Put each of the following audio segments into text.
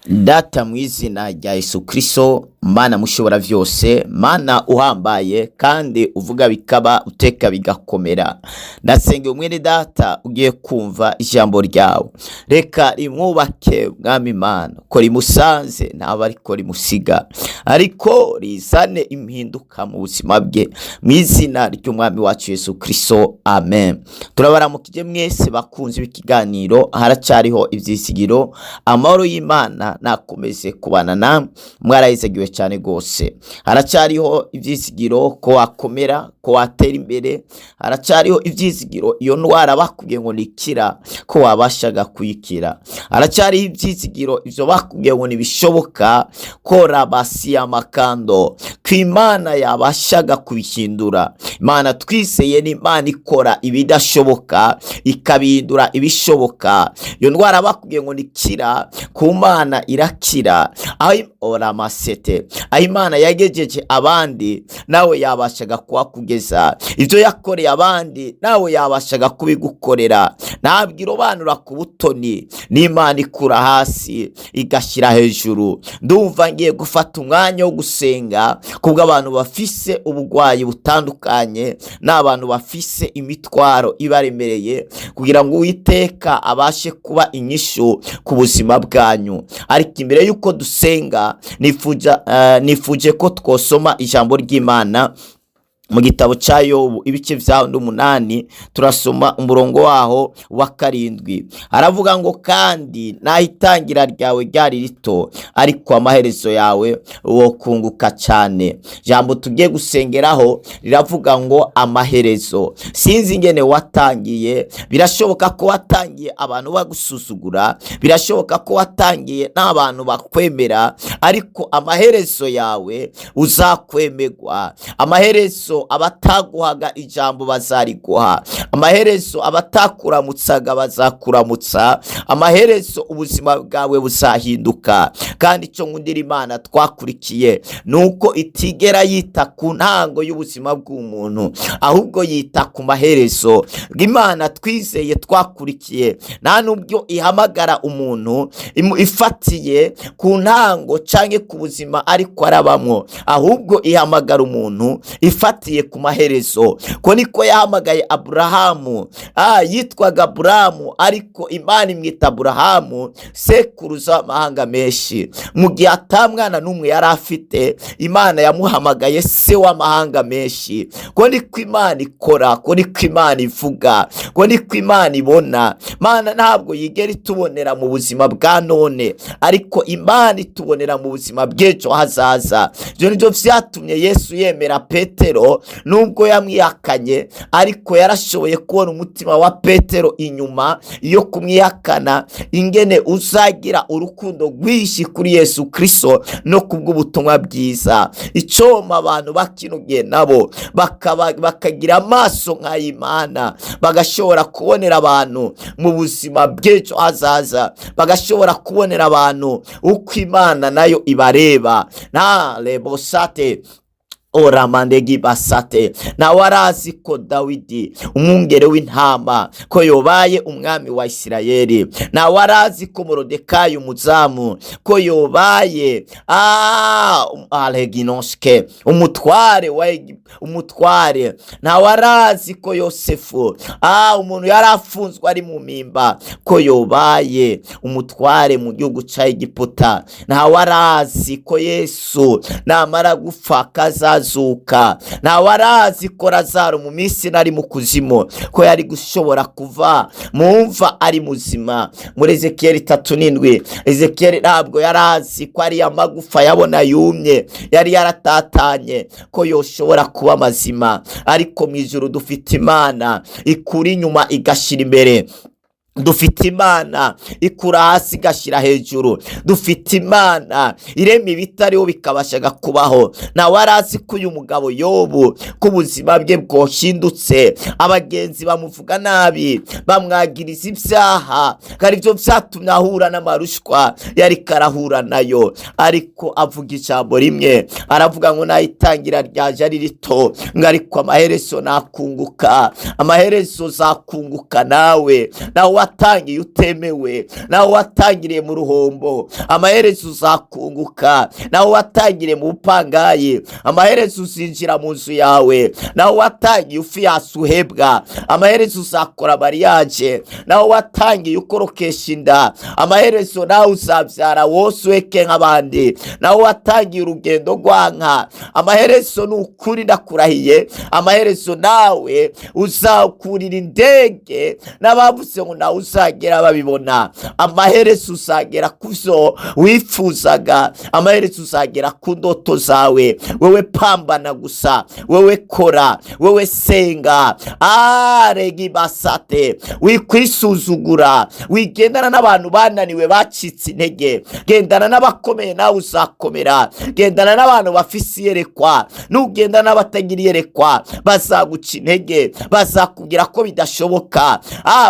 Data, mu izina rya Yesu Kristo, Mana mushobora vyose, Mana uhambaye kandi uvuga bikaba, uteka bigakomera, ndasengera umwene data ugiye kumva ijambo ryawe. Reka rimwubake, Mwami Mana, ko rimusanze ntaba ariko rimusiga, ariko rizane impinduka mu buzima bwe, mu izina ry'Umwami wacu Yesu Kristo, amen. Turabaramukije mwese bakunzi b'ikiganiro Haracyariho Ivyizigiro. Amahoro y'Imana nakomeze kubana namwe. Mwarahizagiwe cyane rwose. Haracyariho ivyizigiro ko wakomera, ko watera imbere. Haracyariho ivyizigiro, iyo ndwara bakubwiye ngo nikira, ko wabashaga kuyikira. Haracyariho ivyizigiro, ivyo bakubwiye ngo ntibishoboka, ko rabasiya makando ko Imana yabashaga kubihindura. Imana twizeye ni Imana ikora ibidashoboka ikabihindura ibishoboka. Iyo ndwara bakubwiye ngo nikira, ku Mana irakira. Aho oramasete, aho Imana yagejeje abandi, nawe yabashaga kuhakugeza. Ibyo yakoreye abandi, nawe yabashaga kubigukorera. Ntabwo irobanura ku butoni, n'Imana ikura hasi igashyira hejuru. Ndumva ngiye gufata umwanya wo gusenga kubw'abantu bafise uburwayi butandukanye n'abantu bafise imitwaro ibaremereye, kugira ngo Uwiteka abashe kuba inyishu ku buzima bwanyu. Ariko imbere y'uko dusenga, nifuje ko twosoma ijambo ry'Imana mu gitabo cya Yobu, ibice vya 8, turasoma umurongo waho wa 7. Aravuga ngo: "Kandi naho itangira ryawe ryari rito, ariko amaherezo yawe wokunguka cyane." Jambo tugiye gusengeraho riravuga ngo amaherezo. Sinzi ingene watangiye. Birashoboka ko watangiye abantu bagusuzugura, birashoboka ko watangiye n'abantu bakwemera, ariko amaherezo yawe uzakwemerwa. Amaherezo abataguhaga ijambo bazariguha. Amaherezo abatakuramutsaga bazakuramutsa. Amaherezo ubuzima bwawe buzahinduka. Kandi icyo nkundira Imana twakurikiye ni uko itigera yita ku ntango y'ubuzima bw'umuntu, ahubwo yita ku maherezo. Imana twizeye, twakurikiye, nta n'ubwo ihamagara umuntu ifatiye ku ntango cyangwa ku buzima ariko arabamwo, ahubwo ihamagara umuntu ifatiye ku maherezo. Ko niko yahamagaye Aburahamu. Yitwaga Aburahamu, ariko Imana imwita Aburahamu, sekuruza w'amahanga menshi. Mu gihe atamwana n'umwe yari afite, Imana yamuhamagaye se w'amahanga menshi. Ko niko Imana ikora, ko niko Imana ivuga, ko niko Imana ibona. Imana ntabwo yigera itubonera mu buzima bwa none, ariko Imana itubonera mu buzima bw'ejo hazaza. Ibyo nibyo vyatumye Yesu yemera Petero nubwo yamwihakanye, ariko yarashoboye kubona umutima wa Petero inyuma yo kumwihakana, ingene uzagira urukundo rwinshi kuri Yesu Kristo no kubw'ubutumwa bwiza. Icoma abantu bakino gihe nabo bakagira amaso nk'ay'Imana, bagashobora kubonera abantu mu buzima bw'ejo hazaza, bagashobora kubonera abantu uko Imana nayo ibareba. Na lebosate oramandegi basate, nawe arazi ko Dawidi, umwungere w'intama, ko yobaye umwami wa Isirayeli. Nawe arazi ko Morodekayi umuzamu ko yobaye areginoske umutware wa umutware. Nawe arazi ko Yosefu, umuntu yari afunzwe ari mu mpimba, ko yobaye umutware mu gihugu ca Egiputa. Ntawe arazi ko Yesu namara gupfa kazazuka. Ntawe arazi ko Lazaro mu minsi nari mu kuzimu ko yari gushobora kuva mu mva ari muzima, muri Ezekiyeli 37. Ezekiyeli ntabwo yari azi ko ari amagufa yabona yumye, yari yaratatanye, ko yoshobora kuba mazima. Ariko mu ijuru dufite Imana ikura inyuma igashyira imbere. Dufite Imana ikura hasi igashyira hejuru. Dufite Imana irema ibitariho bikabashaga kubaho. Nawe arazi ko uyu mugabo Yobu, ko ubuzima bwe bwohindutse. Abagenzi bamuvuga nabi, bamwagiriza ibyaha, kandi ibyo byatumye ahura n'amarushwa yari karahura nayo. Ariko avuga ijambo rimwe, aravuga ngo: "Nayitangira ryaje ari rito," ngo, "ariko amaherezo nakunguka." Amaherezo zakunguka. Nawe Naho watangiye utemewe, naho watangiriye mu ruhombo, amaherezo uzakunguka. Naho watangiriye mu bupangayi, amaherezo uzinjira mu nzu yawe. Naho watangiye ufiyasi uhebwa, amaherezo uzakora mariage. Naho watangiye ukorokesha inda, amaherezo nawe uzabyara wose uheke nk'abandi. Naho watangiye urugendo rwanka, amaherezo ni ukuri ndakurahiye, amaherezo nawe uzakurira indege n'abavuze ngo nawe uzagera babibona. Amaherezo uzagera ku byo wifuzaga, amaherezo uzagera ku ndoto zawe. Wewe pambana gusa, wewe kora, wewe senga, aregibasate, wikwisuzugura, wigendana n'abantu bananiwe bacitse intege. Gendana n'abakomeye, nawe uzakomera. Gendana n'abantu bafise iyerekwa. Nugendana n'abatagira iyerekwa, bazaguca intege, bazakubwira ko bidashoboka,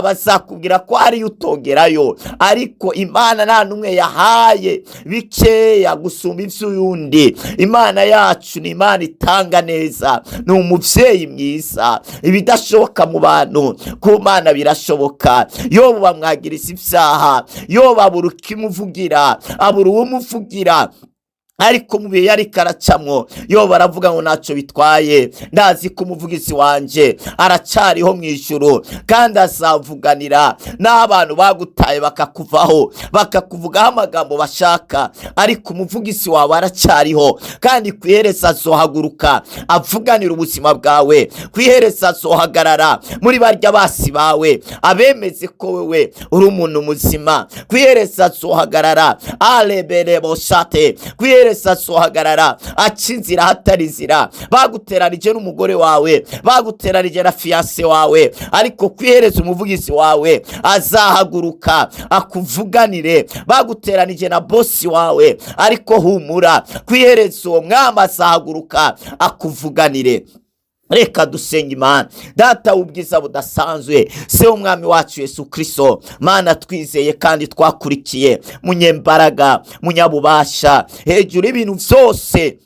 bazakubwira ko ariyo utongerayo. Ariko Imana nta n'umwe yahaye bikeya gusumba iby'uyundi. Imana yacu ni Imana itanga neza, ni umubyeyi mwiza. Ibidashoboka mu bantu, ku Mana birashoboka. Yobu bamwagiriza ibyaha, Yobu abura ukimuvugira, abura uwumuvugira. Ariko mu bihe yari karacamwo, Yobu aravuga ngo ntacyo bitwaye, ndazi ko umuvugizi wanje aracariho mu ijuru kandi azavuganira. N'abantu bagutaye, bakakuvaho, bakakuvugaho amagambo bashaka, ariko umuvugizi wawe aracariho, kandi ku iherezo azohaguruka avuganira ubuzima bwawe. Ku iherezo azohagarara muri barya basi bawe abemeze ko wewe uri umuntu muzima. Ku iherezo azohagarara arebereboshate, ku iherezo azohagarara aca inzira ahatari inzira. Baguteranije n'umugore wawe, baguteranije na fiancé wawe, ariko ku iherezo umuvugizi wawe azahaguruka akuvuganire. Baguteranije na bosi wawe, ariko humura, ku iherezo uwo mwami azahaguruka akuvuganire. Reka dusenga Imana. Data w'ubwiza budasanzwe, Se w'Umwami wacu Yesu Kirisito, Mana twizeye kandi twakurikiye, munyembaraga, munyabubasha, hejuru y'ibintu byose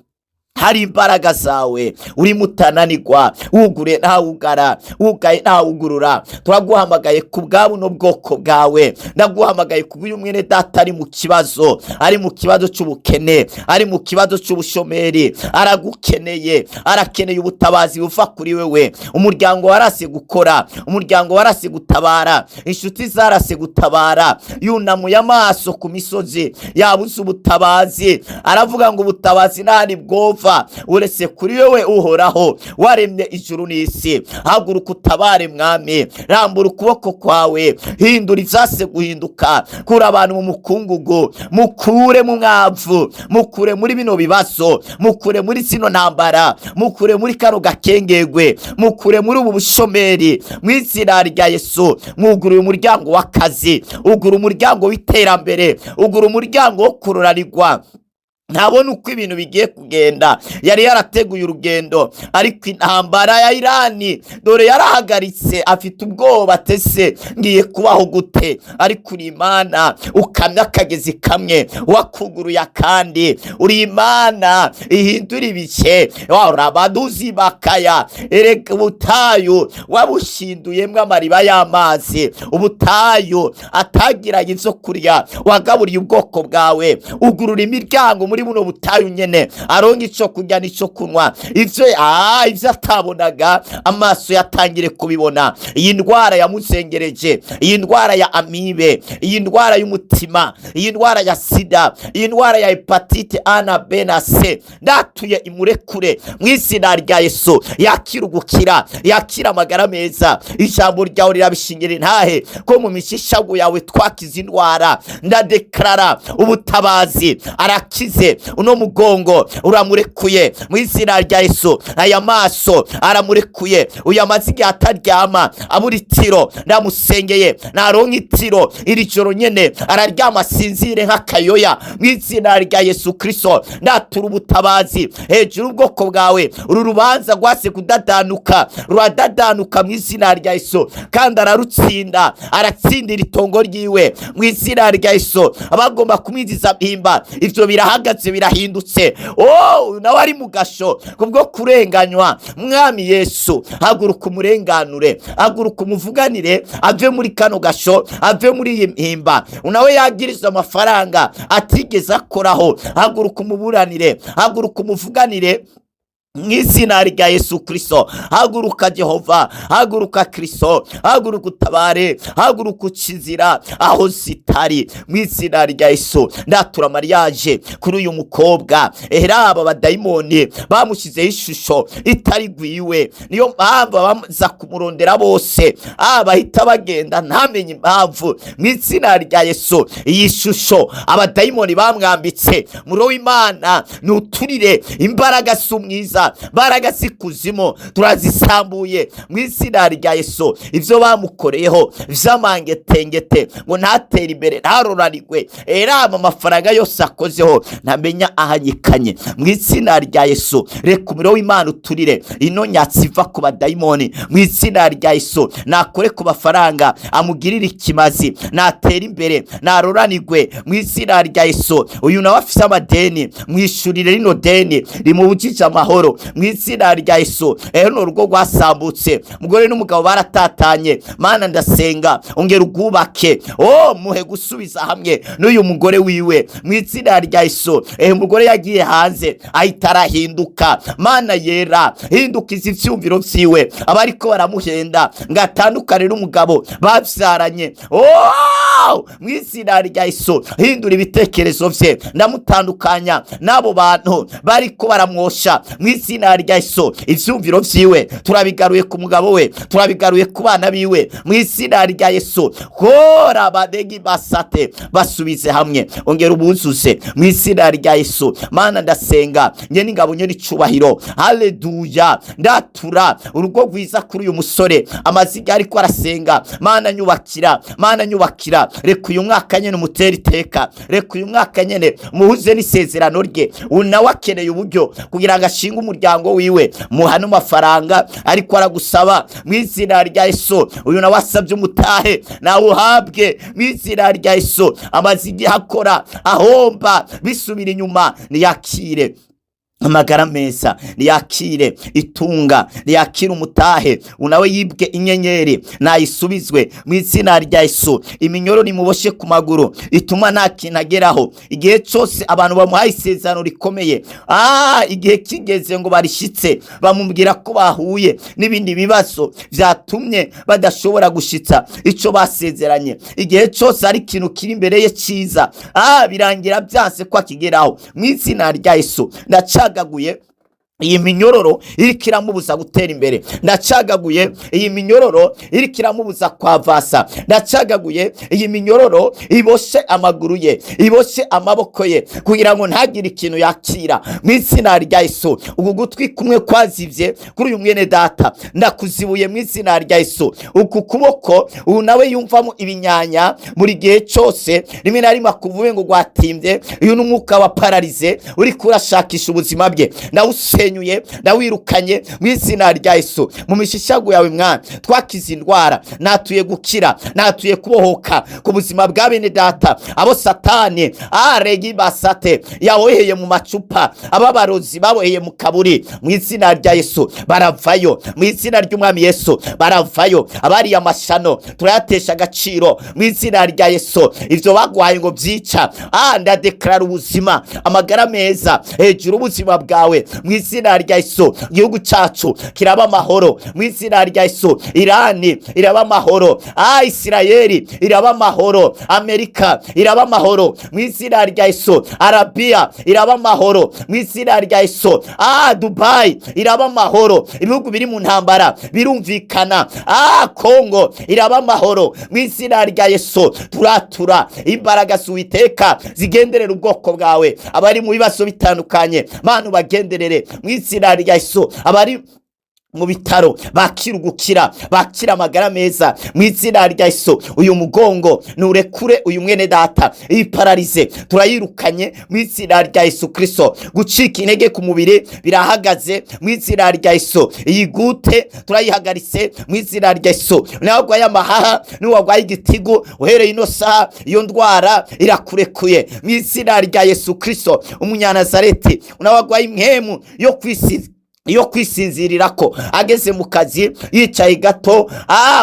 hari imbaraga zawe. Uri mutananirwa, wugure ntawugara, wugaye ntawugurura. Turaguhamagaye ku bwa buno bwoko bwawe. Ndaguhamagaye ku bw'uyu mwene data ari mu kibazo, ari mu kibazo cy'ubukene, ari mu kibazo cy'ubushomeri. Aragukeneye, arakeneye ubutabazi buva kuri wewe. Umuryango warase gukora, umuryango warase gutabara, inshuti zarase gutabara. Yunamuye amaso ku misozi, yabuze ubutabazi. Aravuga ngo ubutabazi ntahari bwova uretse kuri wowe, Uhoraho waremye ijuru n'isi. Haguruka utabare, Mwami. Rambura ukuboko kwawe, hindura ivyase guhinduka. Kura abantu mu mukungugu, mukure mu mwavu, mukure muri bino bibazo, mukure muri zino ntambara, mukure muri kano gakengegwe, mukure muri ubu bushomeri. Mu izina rya Yesu, mwuguruye umuryango w'akazi, ugura umuryango w'iterambere, ugura umuryango wo kururarirwa. Ntabona uko ibintu bigiye kugenda. Yari yarateguye urugendo, ariko intambara ya Irani dore yarahagaritse. Afite ubwoba, atese ngiye kubaho gute? Ariko uri Imana ukamya akagezi kamwe wakuguruye akandi. Uri Imana ihindura ibice warabaduzi bakaya. Erega ubutayu wabushinduyemwo amariba y'amazi. Ubutayu atagiranye ibyo kurya, wagaburiye ubwoko bwawe. Ugurura imiryango muri buno butayu nyene, aronka ico kurya n'ico kunywa. Ivyo atabonaga, amaso yatangire kubibona. Iyi ndwara yamuzengereje, iyi ndwara ya amibe, iyi ndwara y'umutima, iyi ndwara ya sida, iyi ndwara ya hépatite A na B na C, ndatuye imurekure mu izina rya Yesu. Yakira ugukira, yakira amagara meza. Ijambo ryawe rirabishingira intahe ko mu mishishago yawe twakize indwara. Ndadekarara ubutabazi, arakize. Uno mugongo uramurekuye mu izina rya Yesu. Aya maso aramurekuye. Uyu amaze igihe ataryama, abura itiro, ndamusengeye, naronka itiro iri joro nyene, araryama asinzire nk'akayoya mu izina rya Yesu Kristo. Ndatura ubutabazi hejuru ubwoko bwawe. Uru rubanza rwase kudadanuka, ruradadanuka mu izina rya Yesu, kandi ararutsinda, aratsindira itongo ryiwe mu izina rya Yesu. Abagomba kumwinjiza mpimba, ivyo birahagaze. Ibihagaze birahindutse. Oh, nawe ari mu gasho kubwo kurenganywa. Mwami Yesu, haguruka umurenganure, haguruka umuvuganire, ave muri kano gasho, ave muri iyi mpimba. Nawe yagiriza amafaranga atigeze akoraho, haguruka umuburanire, haguruka umuvuganire mu izina rya Yesu Kristo. Haguruka Jehova, haguruka Kristo, haguruka utabare, haguruka uca inzira aho zitari mu izina rya Yesu. Ndatura mariage kuri uyu mukobwa. Aba badayimoni bamushyizeho ishusho itari gwiwe, niyo mpamvu abaza kumurondera bose bahita bagenda ntamenye impamvu. Mu izina rya Yesu, iyi shusho abadayimoni bamwambitse, muro w'Imana nuturire imbaraga z'umwiza, mbaraga z'ikuzimu turazisambuye mu izina rya Yesu. Ibyo bamukoreyeho vy'amangetengete ngo ntatere imbere, ntaroranirwe, erama amafaranga yose akozeho ntamenya ahanyikanye. Mu izina rya Yesu, reka umuriro w'Imana uturire ino nyatsi iva ku badayimoni. Mu izina rya Yesu, nakore ku mafaranga, amugirire ikimazi, natere imbere, naroranirwe mu izina rya Yesu. Uyu nawe afise amadeni, mwishurire rino deni rimubujije amahoro mu izina rya Yesu. Runo rugo rwasambutse, umugore n'umugabo baratatanye. Mana, ndasenga ongera ugubake, oh, muhe gusubiza hamwe n'uyu mugore wiwe mu izina rya Yesu. Umugore yagiye hanze ahita arahinduka. Mana yera, hindukiza ivyumviro vyiwe, abariko baramuhenda ngo atandukane n'umugabo bavyaranye. Oh, mu izina rya Yesu, hindura ibitekerezo vye, ndamutandukanya n'abo bantu bariko baramwosha mu izina rya Yesu. Ivyumviro vyiwe turabigaruye ku mugabo we, turabigaruye ku bana biwe mu izina rya Yesu. Hora badegi basate, basubize hamwe, ongera ubuzuze mu izina rya Yesu. Mana, ndasenga nge n'ingabo nye n'icubahiro. Haleluya! Ndatura urugo rwiza kuri uyu musore amaziga ariko arasenga. Mana nyubakira, Mana nyubakira, reka uyu mwaka nyene umutere iteka, reka uyu mwaka nyene muhuze n'isezerano rye. Uyu nawe akeneye uburyo kugira ngo ashinge umuryango wiwe, muhane amafaranga ariko aragusaba mu izina rya Yesu. Uyu nawe asabye umutahe, nawe uhabwe mu izina rya Yesu. Amaze igihe akora ahomba, bisubira inyuma, niyakire amagara meza, niyakire itunga, niyakire umutahe. Unawe yibwe inyenyeri, nayisubizwe mu izina rya Yesu. Iminyororo imuboshe ku maguru ituma nta kintu ageraho, igihe cyose abantu bamuhaye isezerano rikomeye, igihe kigeze ngo barishitse, bamubwira ko bahuye n'ibindi bibazo byatumye badashobora gushitsa ico basezeranye. Igihe cyose hari ikintu kiri imbere ye cyiza, birangira byanse ko akigeraho. Mu izina rya Yesu, ndacagaguye iyi minyororo iriko iramubuza gutera imbere, ndacagaguye iyi minyororo iriko iramubuza kwavasa, ndacagaguye iyi minyororo iboshe amaguru ye, iboshe amaboko ye kugira ngo ntagire ikintu yakira mu izina rya Yesu. Uku gutwi kumwe kwazivye kuri uyu mwene data, ndakuzibuye mu izina rya Yesu. Uku kuboko ubu nawe yumvamo ibinyanya buri gihe cyose, rimwe na rimwe akuvuye ngo rwatimbye, uyu ni umwuka wa pararize uriko urashakisha ubuzima bwe, ndawusenyuye, ndawirukanye mu izina rya Yesu. Mu mishishago yawe mwana twakize indwara, natuye gukira, natuye kubohoka ku buzima bwa bene data, abo Satani aregi basate yaboheye mu macupa, ababarozi baboheye mu kaburi, mu izina rya Yesu baravayo, mu izina ry'umwami Yesu baravayo. Abariye amashano turayatesha agaciro mu izina rya Yesu. Ivyo bagwaye ngo byica, ndadeklara ubuzima, amagara meza hejuru ubuzima bwawe mu izina rya Yesu. Igihugu cyacu kiraba amahoro mu izina rya Yesu. Irani iraba amahoro, Isirayeli iraba amahoro, Amerika iraba amahoro mu izina rya Yesu, Arabiya iraba amahoro mu izina rya Yesu, Dubai iraba amahoro. Ibihugu biri mu ntambara birumvikana, Kongo iraba amahoro mu izina rya Yesu. Turatura imbaraga z'Uwiteka zigenderera ubwoko bwawe, abari mu bibazo bitandukanye, Mana bagenderere mu izina rya Yesu. Abari Mu bitaro bakira ugukira, bakira amagara meza mu izina rya Yesu. Uyu mugongo nurekure uyu mwene data, iyi paralysie turayirukanye mu izina rya Yesu Kristo. Gucika intege ku mubiri birahagaze mu izina rya Yesu. Iyi goutte turayihagaritse mu izina rya Yesu. Nawe warwaye amahaha, niwe warwaye igitigu, uhereye ino saha iyo ndwara irakurekuye mu izina rya Yesu Kristo umunyanazareti. Nawe warwaye impwemu yo kwisinzirirako, ageze mu kazi yicaye gato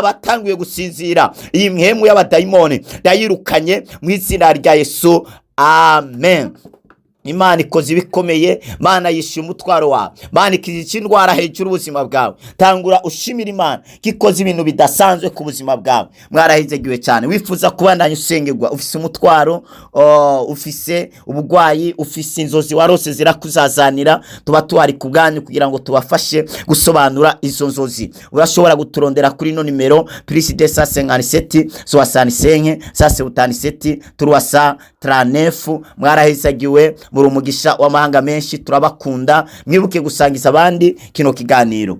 batanguye gusinzira, iyi mpwemu y'abadayimoni ndayirukanye mu izina rya Yesu, amen. Imana ikoze ibikomeye. Mana yishyuye umutwaro wawe. Mana ikiza indwara hejuru y'ubuzima bwawe. Tangura ushimira Imana ko ikoze ibintu bidasanzwe ku buzima bwawe. Mwarahizegiwe cyane. Wifuza kubandanya usengerwa, ufise umutwaro, ufise ubugwayi, ufise inzozi warose zirakuzazanira, tuba tuhari ku bwanyu kugira ngo tubafashe gusobanura izo nzozi. Urashobora guturondera kuri ino nimero: plus 257 65 177 339. Mwarahizagiwe, muri umugisha w'amahanga menshi. Turabakunda. Mwibuke gusangiza abandi kino kiganiro.